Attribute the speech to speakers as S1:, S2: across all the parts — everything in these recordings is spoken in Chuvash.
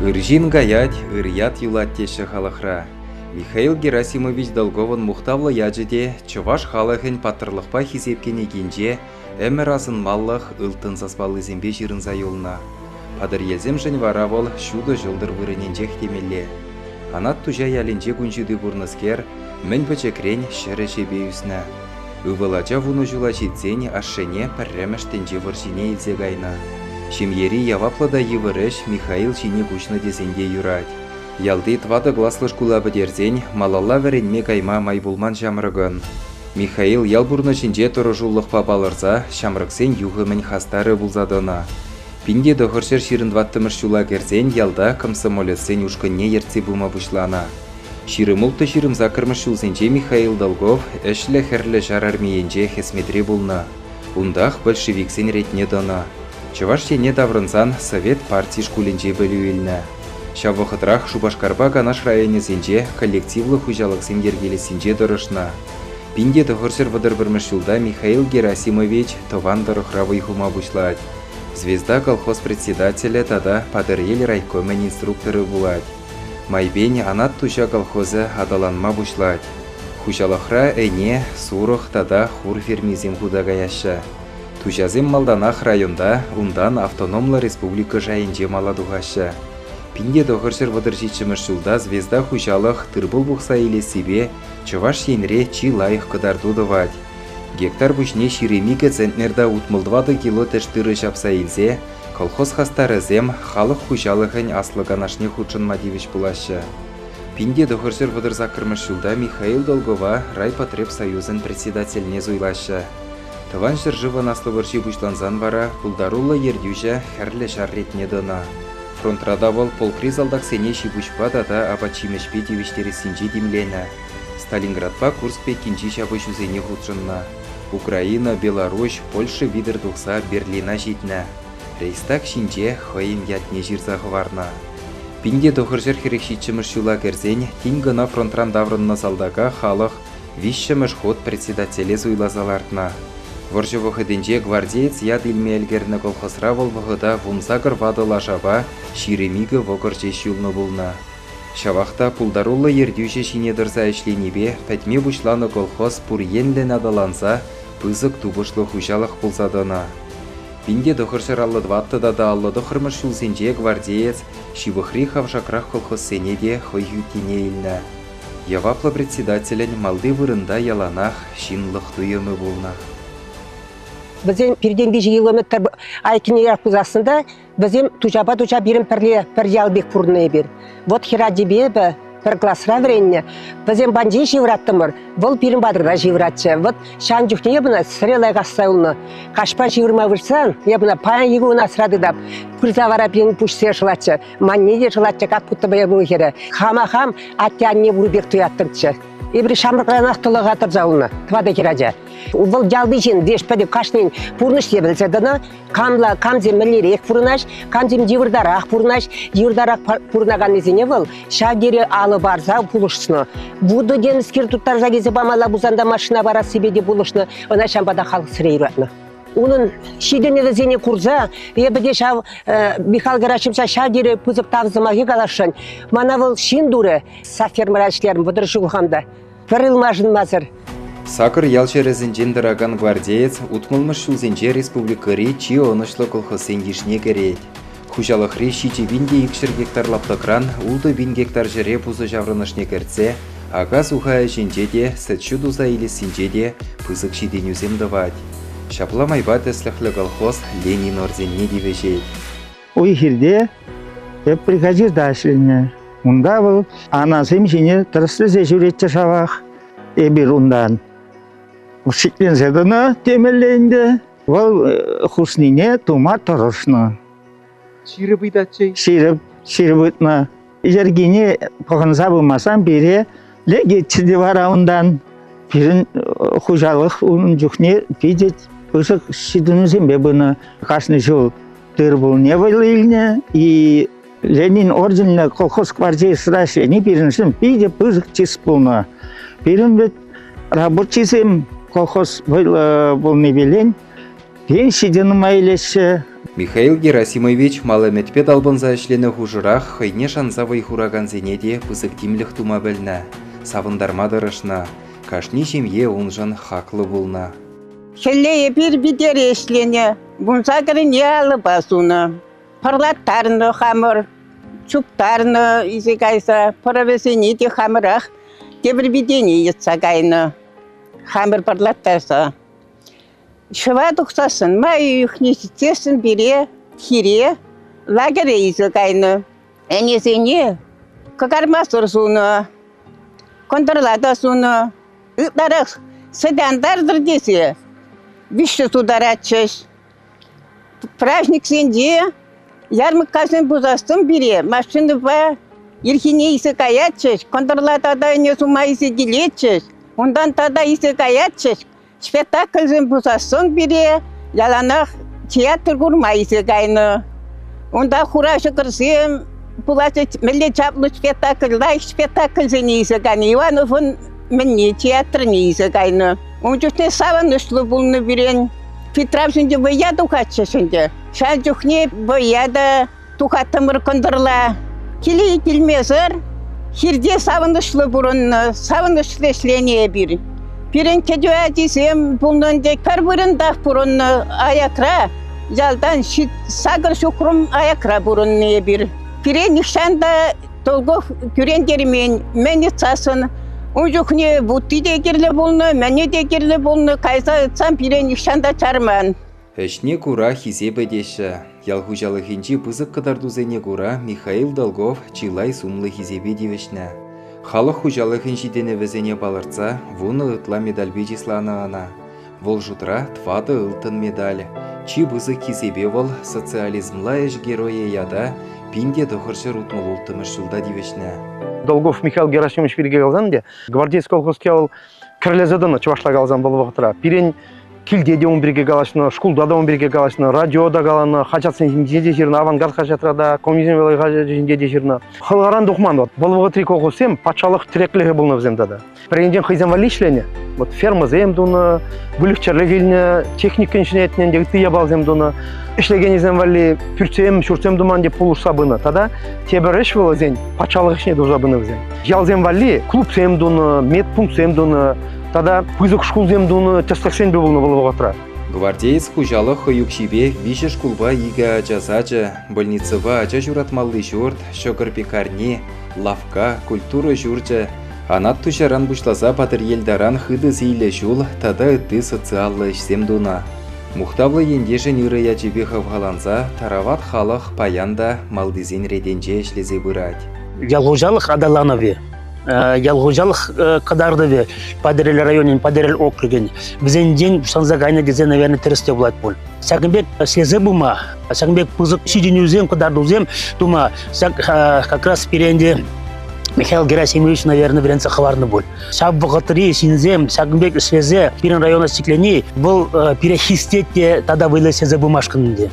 S1: Ыр ҫын каять, ыр ят юлать теҫҫӗ халӑхра. Михаил Герасимович Долговӑн мухтавлӑ ячӗ те чӑваш халӑхӗн паттӑрлӑхпа хисеп кӗнекинче ӗмӗр асӑнмаллӑх ылтӑн саспаллисемпе ҫырӑнса юлнӑ. Патӑрьелсемшӗн вара вӑл ҫутӑ ҫӑлтӑр вырӑнӗнчех темелле. Анат Туҫа ялӗнче кун ҫути курнӑскер, мӗн пӗчӗкрен ҫӗр ӗҫӗпе ӳснӗ. Ывӑл ача вунӑ ҫула ҫитсен ашшӗне пӗрремӗш тӗнче вӑрҫине илсе кайнӑ. Ҫемьери яваплӑ та йывӑр ӗҫ Михаил ҫине куҫнӑ тесен те юрать. Ялти тӑватӑ класлӑ шкула пӗтерсен малалла вӗренме кайма май пулман ҫамрӑкӑн. Михаил ял пурнӑҫӗнче тӑрӑшулӑхпа палӑрса ҫамрӑксен юхӑмӗн хастарӗ пулса тӑнӑ. 1924 ҫула кӗрсен ялта комсомолецсен ушкӑнне ертсе пыма пуҫланӑ. 26-28 ҫулсенче Михаил Долгов ӗҫлӗ Хӗрлӗ Ҫар армийӗнче хӗсметре пулнӑ. Унтах большевиксен ретне тӑнӑ. Чӑваш Ене таврӑнсан Совет парти шкулӗнче пӗлӳ илнӗ. Ҫав вӑхӑтрах Шупашкарпа Канаш районӗсенче коллективлӑ хуҫалӑхсем йӗркелессинче тӑрӑшнӑ. 1931 ҫулта Михаил Герасимович тӑван тӑрӑхра вӑй хума пуҫлать. «Звезда» колхоз председателӗ тата Патӑрьел райкомӗн инструкторӗ пулать. Майпен Анат Туҫа колхозӗ аталанма пуҫлать. Хуҫалӑхра ӗне, сурӑх тата хур фермисем хута каяҫҫӗ. Туҫасем малтанах районта, унтан автономлӑ республика шайӗнче мала тухаҫҫӗ. 1937 ҫулта «Звезда» хуҫалӑх тыр-пул пухса илессипе Чӑваш Енре чи лайӑх кӑтарту тӑвать. Гектар пуҫне 22 центнер та 64 кило тӗш тырӑ ҫапса илсе колхоз хастарӗсем халӑх хуҫалӑхӗн аслӑ канашне хутшӑнма тивӗҫ пулаҫҫӗ. 1938 ҫулта Михаил Долгова райпотребсоюзӑн председательне суйлаҫҫӗ. Тӑван ҫӗршывӑн Аслӑ вӑрҫи пуҫлансан вара пултаруллӑ ертӳҫӗ Хӗрлӗ Ҫар ретне тӑнӑ. Фронтра та вӑл полкри салтаксене ҫи-пуҫпа тата апат-ҫимӗҫпе тивӗҫтерессинче тимленӗ. Сталинградпа Курск пеккинчи ҫапӑҫусене хутшӑннӑ. Украина, Беларуҫ, Польша витӗр тухса Берлина ҫитнӗ. Рейхстаг ҫинче хӑйӗн ятне ҫырса хӑварнӑ. 1947 ҫула кӗрсен тин кӑна фронтран таврӑннӑ салтака халӑх виҫҫӗмӗш хут председателе суйласа лартнӑ. Вӑрҫӑ вӑхӑтӗнче гвардеец ят илме ӗлкӗрнӗ колхозра вӑл вӑхӑта 18 ватӑ лашапа 22 вӑкӑр ҫеҫ юлнӑ пулнӑ. Ҫавах та пултаруллӑ ертӳҫӗ ҫине тӑрса ӗҫленипе пӗтме пуҫланӑ колхоз пур енлӗн аталанса пысӑк тупӑшлӑ хуҫалӑх пулса тӑнӑ. 1954 тата 59 ҫулсенче гвардеец ҫывӑхри хавшакрах колхозсене те хӑй хӳттине илнӗ. Яваплӑ председателӗн малти вырӑнта яланах ҫынлӑх туйӑмӗ пулнӑ.
S2: Вӗсем пиртен 3 километр айккинерех пусассӑн та вӗсем Туҫапа Туҫа пирӗн пӗрле пӗр ял пек пурӑннӑ эпир. Вот хӗрачипе эпӗ пӗр класра вӗреннӗ. Вӗсем патӗнче ҫывӑраттӑмӑр, вӑл пирӗн патӑрта ҫывӑратчӗ. Вот ҫавӑн чухне эп ӑна сӗре лайӑх асса юлнӑ. Каҫпа ҫывӑрма выртсан эп ӑна паянхи кун асра тытап. Пырса вара пирӗн пуҫсе шӑлатчӗ. Манне те шӑлатчӗ, как будто бы эпӗ хӗрӗ. Хама хам атте-анне пур пек туяттӑмччӗ. Эпир ҫамрӑкранах тӑлӑха тӑрса юлнӑ, тӑватӑ хӗрача. Вӑл ялти ҫын, веш пӗтӗм кашнин пурнӑҫне пӗлсе тӑнӑ. Камла, камсем мӗнлерех пурӑнаҫ, камсем йывӑртарах пурӑнаҫ, йывӑртарах пурӑнаканнисене вӑл ҫав тери алӑ парса пулӑшнӑ. Вутӑ темскер туттарса килсе памалла пулсан та машина парассипе те пулӑшнӑ. Ӑна ҫавӑнпа та халӑх сӗре юратнӑ. Унӑн ҫитӗнӗвӗсене курса эпӗ те ҫав Михаил Герасимовича ҫав тери пысӑк тав сӑмахӗ каласшӑн. Мана вӑл ҫын турӗ. Сав фермӑра ӗҫлерӗм 30 ҫул хам та. Пӗр ылмашӑнмасӑр.
S1: Сакӑр ял ҫӗрӗсенчен тӑракан гвардеец утмӑлмӗш ҫулсенче республикӑри чи ӑнӑҫлӑ колхозсен йышне кӗрет. Хуҫалӑхри 7200 гектар лаптӑкран 6000 гектар ҫӗре пусӑ ҫаврӑнӑшне кӗртсе ака-суха ӗҫӗнче те, сӗт-ҫу туса илессинче те пысӑк ҫитӗнӳсем тӑвать. Ҫапла майпа тӗслӗхлӗ колхоз Ленин орденне тивӗҫет.
S3: Уй-хирте эп бригадирта ӗҫленӗ. Унта вӑл анасем ҫине тӗрӗслесе ҫӳретчӗ шавах. Эпир унтан шикленсе тӑнӑ темелле ӗнтӗ. Вӑл хушнине тума тӑрӑшнӑ.
S4: Ҫирӗп ыйтатчӗ.
S3: Ҫирӗп, ҫирӗп ыйтнӑ. Йӗркине пӑхӑнса пымасан пире лекетчӗ те вара унтан. Пирӗн хуҫалӑх ун чухне питӗ пысӑк ҫитӗнӳсемпе пынӑ. Кашни ҫул тыр-пулне вӑйлӑ илнӗ и Ленин орденлӗ колхоз гвардеецра ӗҫлени пирӗншӗн питӗ пысӑк чыс пулнӑ. Пирӗн вӗт рабочисем колхоз вӑйлӑ пулнипелен. Пенси те нумай илеҫҫӗ.
S1: Михаил Герасимович мал ӗмӗтпе талпӑнса ӗҫленӗ хушӑрах хӑйне шанса вӑй хуракансене те пысӑк тимлӗх тума пӗлнӗ, савӑнтарма тӑрӑшнӑ. Кашни ҫемье уншӑн хаклӑ пулнӑ.
S5: Хӗлле эпир витере ӗҫленӗ, вунсакӑрне алӑпа сунӑ. Пӑрлаттарнӑ хамӑр, чуптарнӑ илсе кайса, пӑрӑвӗсене те хамӑрах тепӗр витене йӑтса кайнӑ. Хамӑр пӑрлаттарса. Ҫӑва тухсассӑн май уйӑхне ҫитсессӗн пире хире лагере илсе кайнӑ. Ӗнесене кӑкармасӑр сунӑ, кӑнтӑрла та сунӑ. Ытларах сӗт антартӑр тесе виҫҫӗ тутаратчӗҫ. Праҫниксенче ярмӑрккасем пусассӑн пире машинӑпа ирхине илсе каятчӗҫ, кӑнтӑрла тата ӗне сума илсе килетчӗҫ, унтан тата илсе каятчӗҫ. Спектакльсем пусассӑн пире яланах театр курма илсе кайнӑ. Унта хура ҫӑкӑрсем пулатчӗ, мӗнле чаплӑ спектакль, лайӑх спектакльсене илсе кайнӑ. Ивановӑн мӗнне, театрне илсе кайнӑ. Ун чухне савӑнӑҫлӑ пулнӑ пирӗн. Питрав ҫинче вӑййа тухатчӗҫ ӗнтӗ. Ҫав чухне вӑййа та тухаттӑмӑр кӑнтӑрла. Киле килмесӗр хирте савӑнӑҫлӑ пурӑннӑ, савӑнӑҫлӑ ӗҫленӗ эпир. Пирӗн кӗтӳ ачисем пулнӑ ӗнтӗ, пӗр вырӑнтах пурӑннӑ аякра, ялтан сакӑр ҫухрӑм аякра пурӑннӑ эпир. Пире нихҫан та Долгов кӳрентермен, мӗн ыйтсассӑн ун чухне вутти те кирлӗ пулнӑ, мӗнӗ те кирлӗ пулнӑ, кайса ыйтсан пире нихҫан та чарман.
S1: Ӗҫне кура хисепӗ теҫҫӗ. Ял хуҫалӑхӗнчи пысӑк кӑтартусене кура Михаил Долгов чылай сумлӑ хисепе тивӗҫнӗ. Халӑх хуҫалӑхӗн ҫитӗнӗвӗсене палӑртса 10 ытла медальпе чысланӑ ӑна. Вӑл шутра тӑватӑ ылтӑн медаль. Чи пысӑк хисепе вӑл Социализмла ӗҫ геройӗ ята 1966 ҫулта тивӗҫнӗ.
S6: Долгов Михаил Герасимович пирки каласан те, Гвардейский колхозке вӑл кӗрлесе тӑнӑ чӑвашла каласан вӑл вӑхӑтра. Пирӗн килте те ун пирки калаҫнӑ, шкулта та ун пирки калаҫнӑ, радио та каланӑ, хаҫатсен ҫинче те ҫырнӑ, Авангард хаҫатра та, Коммунизм хаҫачӗ ҫинче те ҫырнӑ. Хӑлхаран тухман вот. Вӑл вӑхӑтри колхозсем патшалӑх тӗреклӗхӗ пулнӑ вӗсем тата. Пӗринчен хӑйсем валли ӗҫленӗ. Вот фермӑсем тунӑ, выльӑх-чӗрлӗх илнӗ, техникӑн ҫӗнетнӗ, ӗнтӗ ытти япаласем тунӑ. Ӗҫлекенӗсем валли пӳртсем, ҫуртсем тума ӗнтӗ пулӑшса пынӑ. Тата тепӗр ӗҫ вӑл вӗсен патшалӑх ӗҫне туса пынӑ вӗсем. Ялсем валли клубсем тунӑ, медпунктсем тунӑ, тата пысӑк шкулсем тунӑ тӗслӗхсем те пулнӑ вӑл вӑхӑтра.
S1: Гвардеец хуҫалӑх хӑй укҫипе виҫӗ шкулпа икӗ ача сачӗ, больницӑпа ача ҫуратмалли ҫурт, ҫӑкӑр пекарни, лавкка, культура ҫурчӗ, Анат Туҫаран пуҫласа Патӑрьел таран хытӑ сийлӗ ҫул тата ытти социаллӑ ӗҫсем тунӑ. Мухтавлӑ ентешӗн ырӑ ячӗпе хавхаланса тарават халӑх паян та малтисен ретӗнче ӗҫлесе пырать.
S7: Ял хуҫалӑх аталанӑвӗ, ял хуҫалӑх кӑтартӑвӗ Патӑрьел районӗн, Патӑрьел округӗн вӗсенчен пуҫланса кайнӑ тесе, наверное, тӗрӗс те пулать пуль. Ҫакӑн пек ӗҫлесе пыма, ҫакӑн пек пысӑк ҫитӗнӳсем, кӑтартусем тума ҫак как раз пире ӗнтӗ Михаил Герасимович, наверное, вӗренсе хӑварнӑ пуль. Ҫав вӑхӑтри ҫынсем ҫакӑн пек ӗҫлесе пирӗн района ҫӗклени вӑл пире хистет те тата вӑйлӑ ӗҫлесе пымашкӑн ӗнтӗ.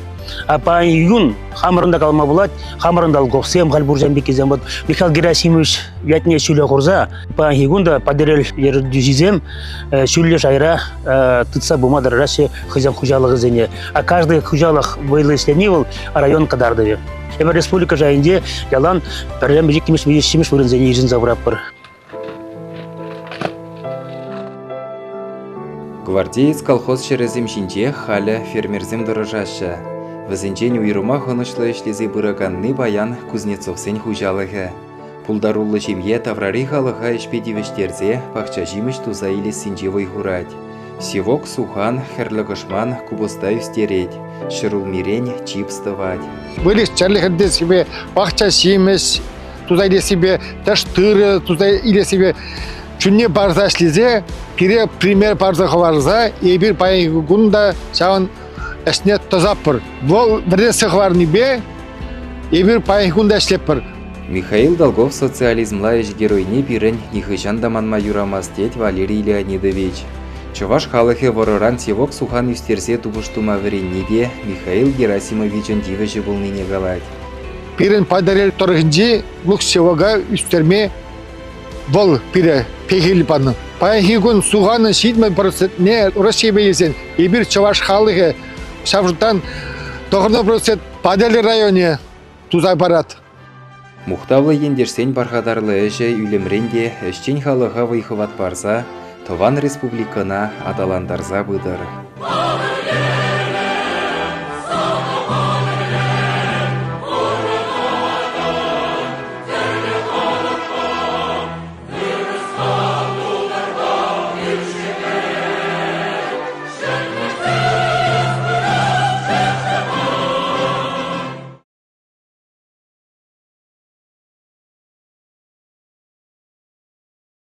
S7: А паянхи кун хамӑрӑн та калама пулать, хамӑрӑн Долговсем, халь пурсем пеккисем. Вот Михаил Герасимович ятне ҫӳле хурса паянхи кун та Патӑрьел ертӳҫисем ҫӳллӗ шайра тытса пыма тӑрӑшаҫҫӗ хӑйсен хуҫалӑхӗсене. А каждый хуҫалӑх вӑйлӑ ӗҫлени вӑл район кӑтартӑвӗ. Эпир республика шайӗнче ялан пӗрремӗш, иккӗмӗш, виҫҫӗмӗш вырӑнсене йышӑнса пыратпӑр.
S1: Гвардеец колхоз ҫӗрӗсем ҫинче халӗ фермерсем тӑрӑшаҫҫӗ. Вӗсенчен уйрӑмах ӑнӑҫлӑ ӗҫлесе пыраканни паян Кузнецовсен хуҫалӑхӗ. Пултаруллӑ ҫемье таврари халӑха ӗҫпе тивӗҫтерсе пахча-ҫимӗҫ туса илессинче вӑй хурать. Севок сухан, хӗрлӗ кӑшман, купӑста ӳстерет, ҫӗрулмирен чипс тӑвать.
S8: Выльӑх-чӗрлӗх ӗртессипе, пахча-ҫимӗҫ туса илессипе, тӗш тырӑ туса илессипе чунне парса ӗҫлесе, пире пример парса хӑварса эпир паянхи кун та ҫавӑн ӗҫне тӑсатпӑр. Вӑл вӗрентсе хӑварнипе эпир паянхи кун та ӗҫлетпӗр.
S1: Михаил Долгов социализмла ӗҫ геройне пирӗн нихӑҫан та манма юрамасть, тет Валерий Леонидович. Чӑваш халӑхӗ вӑрӑран севок сухан ӳстерсе тупӑш тума вӗренни те Михаил Герасимовичӑн тивӗҫӗ пулнине калать.
S8: Пирӗн Патӑрьел тӑрӑхӗнчи лук-севока ӳстерме вӑл пире пехил панӑ. Паянхи кун суханӑн 70 процентне Раҫҫейпе илсен эпир чӑваш халӑхӗ. Ҫав шутран 90% Патӑрьел районӗ туса парать.
S1: Мухтавлӑ ентешсен пархатарлӑ ӗҫӗ ӳлӗмрен те ӗҫчен халӑха вӑй-хӑват парса тӑван республикӑна аталантарса пытӑр.